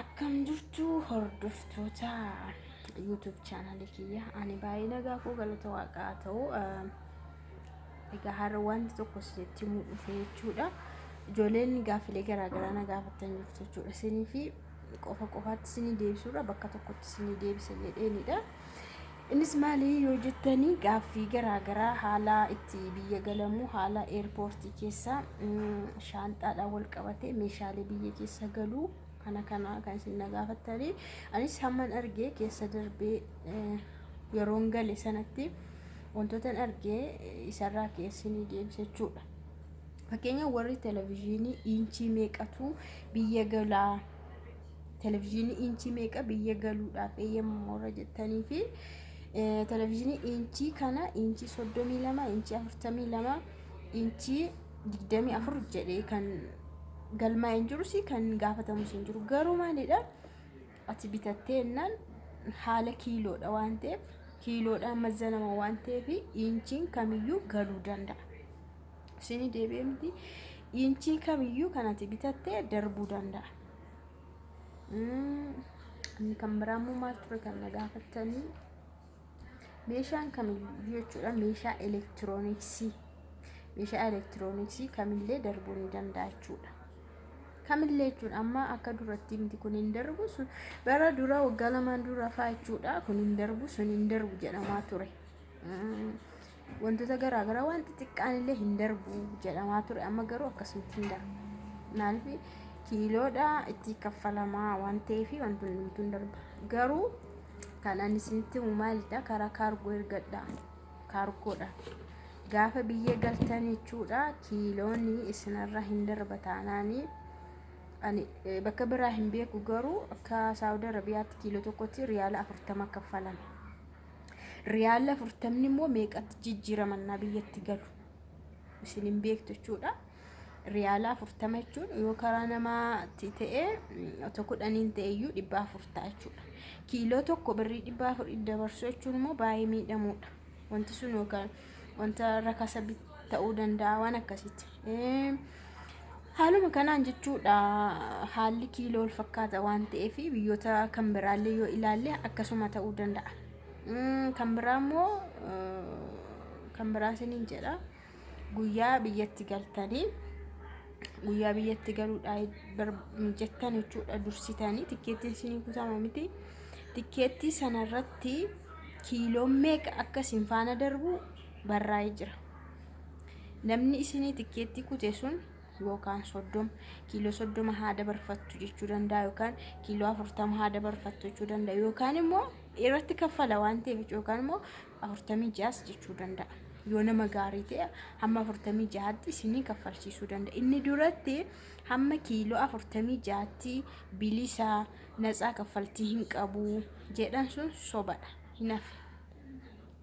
Akkam jirtu hordoftoota YouTube chaanalii kiyya? Ani baay'ee nagaa koo, galata waaqaa ta'u. Egaa har'a wanti tokko isinitti himuu dhufe jechuudha. Ijoolleen gaaffilee garaagaraa na gaafattan jirtu jechuudha. Isinii fi qofa qofaatti isinii deebisuurra bakka tokkotti isinii deebisa jedheenidha. Innis maali yoo jettanii, gaaffii garaagaraa haala itti biyya galamu, haala eerpoortii keessa shaanxaadhaan wal qabatee meeshaalee biyya keessa galuu kana kana kan isin na gaafattanii, anis hamman argee keessa darbee yeroon gale sanatti wantootan argee isarraa keessinii deebisa jechuudha. Fakkeenya, warri televizyiinii iinchii meeqatu biyya galaa, televizyiinii iinchii meeqa biyya galuudhaaf eeyyamamu warra jettanii fi televizyiinii iinchii kana, iinchii 32, iinchii 42, iinchii 24 jedhee kan galmaa'ee hin jirus, kan gaafatamus hin jiru. Garuu maalidha, ati bitattee jennaan haala kiiloodha waan ta'eef, kiiloodhaan mazzanama waan ta'eef, iinchiin kamiyyuu galuu danda'a. Isinii deebi'ee miti, iinchiin kamiyyuu kan ati bitattee darbuu danda'a. Inni kan biraa immoo maal ture kan na gaafattanii? Meeshaan kamiyyuu jechuudha, meeshaa elektirooniksii. Meeshaa elektirooniksii kamillee darbuu ni danda'a jechuudha. Kamillee jechuudha, amma akka duratti miti, kun hin darbu sun bara dura waggaa 2n dura fa'aa jechuudha, kun hin darbu, sun hin darbu jedhamaa ture. Wantoota garaagaraa waan xixiqqaan illee hin darbu jedhamaa ture. Amma garuu akkasumatti hin darbu. Maaliif? Kiiloodha itti kaffalamaa waan ta'eef wanti hundumtuu hin darba. Garuu kan ani isinitti himu maalidha? Karaa kaargoo ergadha. Kaargoodha. Gaafa biyya galtan jechuudha, kiiloonni isinirra hin darba taanaanii, ani bakka biraa hin beeku, garuu akka Saawudi Arabiyaatti kiiloo tokkotti riyaala 40 kaffalama. Riyaala 40n immoo meeqatti jijjiiramannaa biyyatti galu isin hin beektu jechuudha. Riyaala 40 jechuun yoo karaa namaatti ta'e, otoo 10n ta'e iyyuu 400 ta'a jechuudha. Kiiloo tokko birrii 400 dabarsuu jechuun immoo baay'ee miidhamuudha. Wanti sun yookaan wanta rakasa ta'uu danda'a waan akkasitti. Haaluma kanaan jechuudha, haalli kiiloo wal fakkaata waan ta'eef, biyyoota kan biraallee yoo ilaalle akkasuma ta'uu danda'a. Kan biraa immoo, kan biraa isiniin jedha, guyyaa biyyatti galtanii, guyyaa biyyatti galuudhaa jettan jechuudha, dursitanii tikkeettiin isinii kutama miti. Tikkeettii sanarratti kiiloon meeqa akka isin faana darbu barraa'ee jira. Namni isinii tikkeettii kute sun yookaan 30, kiiloo 30 haa dabarfattu jechuu danda'a, yookaan kiiloo 40 haa dabarfattu jechuu danda'a, yookaan immoo irratti kaffala waan ta'eef, yookaan immoo 46s jechuu danda'a. Yoo nama gaarii ta'e hamma 46tti isinii kaffalchiisuu danda'a. Inni duratti hamma kiiloo 46tti bilisa natsaa, kaffaltii hin qabu jedhan sun sobadha. Hin hafe.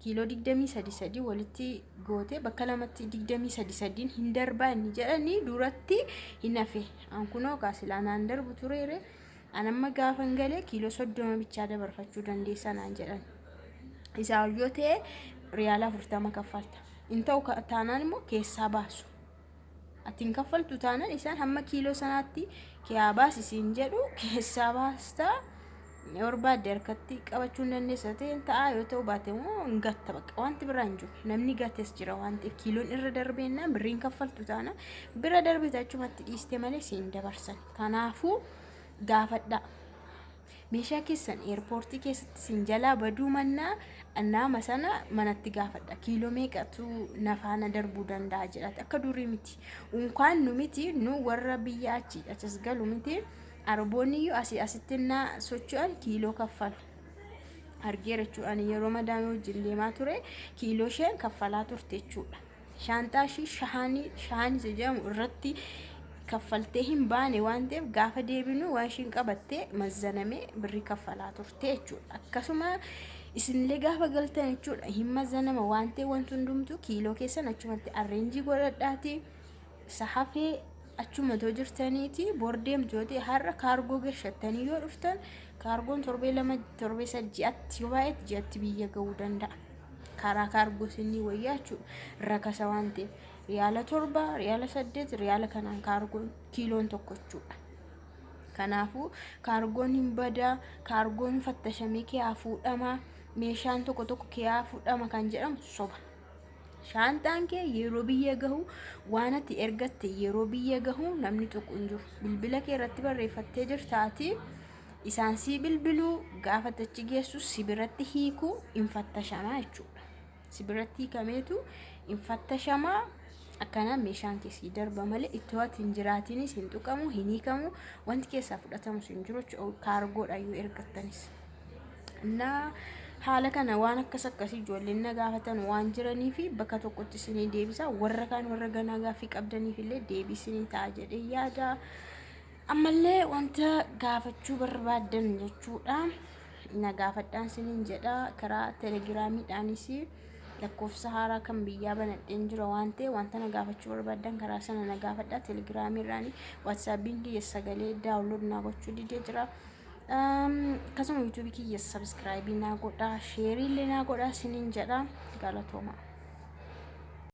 Kiiloo 23 sadii walitti gootee bakka lamatti 23 sadiin hin darbaa inni jedhanii duratti hin hafe. An kunoo kaasilaa naan darbu tureere. An amma gaafan galee kiiloo 30 bichaa dabarfachuu dandeessaa naan jedhan. Isaa ol yoo ta'e riyaala 40 kaffalta. Hin ta'u taanaan immoo keessaa baasu. Ati hin kaffaltu taanaan, isaan hamma kiiloo sanaatti kiyaa baasi siin jedhu, keessaa baastaa. Barbaadde harkatti qabachuu hin dandeessa ta'e ta'a, yoo ta'u baate immoo hin gatta, bakka wanti biraa hin jiru. Namni gates jira waan ta'eef, kiiloon irra darbeennaan birriin kaffaltu taana bira darbite achumatti dhiiste malee siin dabarsan. Kanaafuu gaafadhaa. Meeshaa keessan eerpoortii keessatti siin jalaa baduu mannaa, nama sana manatti gaafadha. Kiiloo meeqatu na faana darbuu danda'a jedhati. Akka durii miti. Unkaan nu miti, nu warra biyya achi achas galu miti. Arboonni iyyuu asii asitti naa socho'an kiiloo kaffalu. Argeera jechuudha. Ani yeroo madaamii wajjin deemaa ture kiiloo isheen kaffalaa turte jechuudha. Shaanxaa ishii shahaanii shahaanii isa jedhamu irratti kaffaltee hin baane waan ta'eef, gaafa deebinu waan ishiin qabattee mazzanamee birrii kaffalaa turte jechuudha. Akkasuma isinillee gaafa galtan jechuudha, hin mazzanama waan ta'eef, wanti hundumtuu kiiloo keessan achumatti arreenjii godhadhaati. Isa hafee achuma too jirtaniiti bor deemtu yoo ta'e, har'a kaargoo gashattanii yoo dhuftan, kaargoon torbee 2, torbee 3, ji'atti yoo baay'ate ji'atti biyya ga'uu danda'a. Karaa kaargoo isinii wayyaa jechuudha. Rakasa waan ta'eef riyaala 7, riyaala 8, riyaala kanaan kaargoon kiiloon tokko jechuudha. Kanaafuu kaargoon hin badaa, kaargoon fattashamee kiyaa fuudhama, meeshaan tokko tokko kiyaa fuudhama kan jedhamu soba. Shaanxaan kee yeroo biyya gahu, waan ati ergatte yeroo biyya gahu namni tuqu hin jiru. Bilbila kee irratti barreeffattee jirtaati, isaan sii bilbiluu, gaafa achi geessu si biratti hiikuu, hin fattashamaa jechuudha. Si biratti hiikameetu hin fattashamaa, akkanaan meeshaan kee sii darba malee ittoo ati hin jiraatinis hin tuqamu, hin hiikamu, wanti keessaa fudhatamus hin jiru jechuudha, kaargoodha yoo ergattanis. Innaa haala kana waan akkas akkasii ijoolleen na gaafatan waan jiranii fi bakka tokkotti isinii deebisa, warra kaan warra ganaa gaaffii qabdaniif illee deebii isinii ta'a jedhee yaada. Ammallee wanta gaafachuu barbaaddan jechuudha, na gaafadhaan isiniin jedha. Karaa Telegiraamiidhaanis lakkoofsa haaraa kan biyyaa banadheen jira waan ta'e, wanta na gaafachuu barbaaddan karaa sana na gaafadha Telegiraamiirraani. WhatsAppiin kiyya sagalee download naa gochuu didee jira. Akkasuma YouTubeii kiyya subscribe naa godhaa, share illee naa godhaa isiniin jedha. Galatooma.